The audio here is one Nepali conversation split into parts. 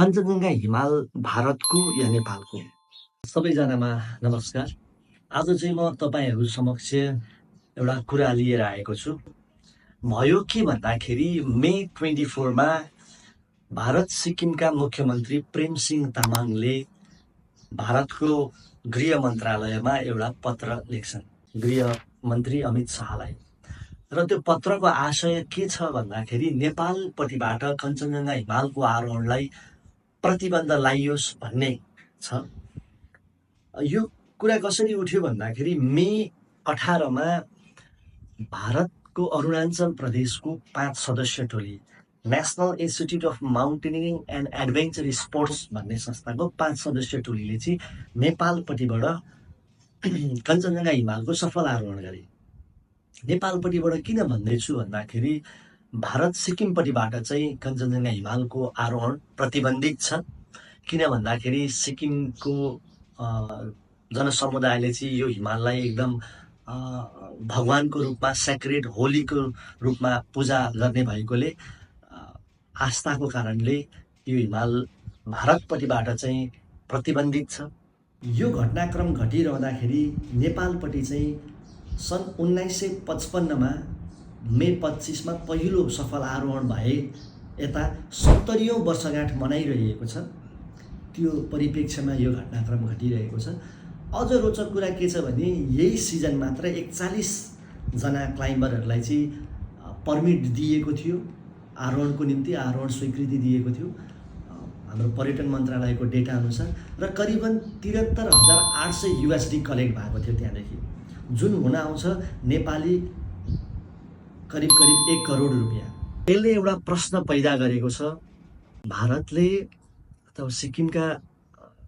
कञ्चनजङ्घा हिमाल भारतको या नेपालको? सबैजनामा नमस्कार। आज चाहिँ म तपाईँहरू समक्ष एउटा कुरा लिएर आएको छु। भयो के भन्दाखेरि मे 24 मा भारत सिक्किमका मुख्यमन्त्री प्रेमसिंह तामाङले भारतको गृह मन्त्रालयमा एउटा पत्र लेख्छन्, गृह मन्त्री अमित शाहलाई। र त्यो पत्रको आशय के छ भन्दाखेरि नेपालपट्टिबाट कञ्चनजङ्घा हिमालको आरोहणलाई प्रतिबन्ध लाइयोस् भन्ने छ। यो कुरा कसरी उठ्यो भन्दाखेरि मे 18 मा भारतको अरुणाञ्चल प्रदेशको 5 सदस्य टोली, national institute of mountaineering and adventure sports भन्ने संस्थाको 5 सदस्य टोलीले चाहिँ नेपालपट्टिबाट कञ्चनजङ्घा हिमालको सफल आरोहण गरे। नेपालपट्टिबाट किन भन्दैछु भन्दाखेरि भारत सिक्किमपट्टिबाट चाहिँ कञ्चनजङ्घा हिमालको आरोहण प्रतिबन्धित छ। किन भन्दाखेरि सिक्किमको जनसमुदायले चाहिँ यो हिमाललाई एकदम भगवानको रूपमा, सेक्रेड होलीको रूपमा पूजा गर्ने भएकोले आस्थाको कारणले यो हिमाल भारतपट्टिबाट चाहिँ प्रतिबन्धित छ। यो घटनाक्रम घटिरहँदाखेरि नेपालपट्टि चाहिँ सन् 1955 मा मे 25 मा पहिलो सफल आरोहण भए यता 70औं वर्षगाँठ मनाइरहेको छ। त्यो परिप्रेक्ष्यमा यो घटनाक्रम घटिरहेको छ। अझ रोचक कुरा के छ भने यही सिजन मात्र 41 जना क्लाइम्बरहरूलाई चाहिँ पर्मिट दिएको थियो, आरोहणको निम्ति आरोहण स्वीकृति दिएको थियो हाम्रो पर्यटन मन्त्रालयको डेटा अनुसार। र करिबन 73,800 USD कलेक्ट भएको थियो त्यहाँदेखि, जुन हुन आउँछ नेपाली करिब 1 करोड रुपियाँ। यसले एउटा प्रश्न पैदा गरेको छ, भारतले अथवा सिक्किमका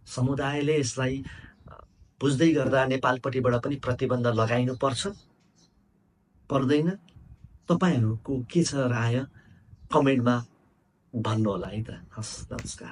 समुदायले यसलाई बुझ्दै गर्दा नेपालपट्टिबाट पनि प्रतिबन्ध लगाइनु पर्छ पर्दैन? तपाईँहरूको के छ राय? कमेन्टमा भन्नुहोला है त। हस्, नमस्कार।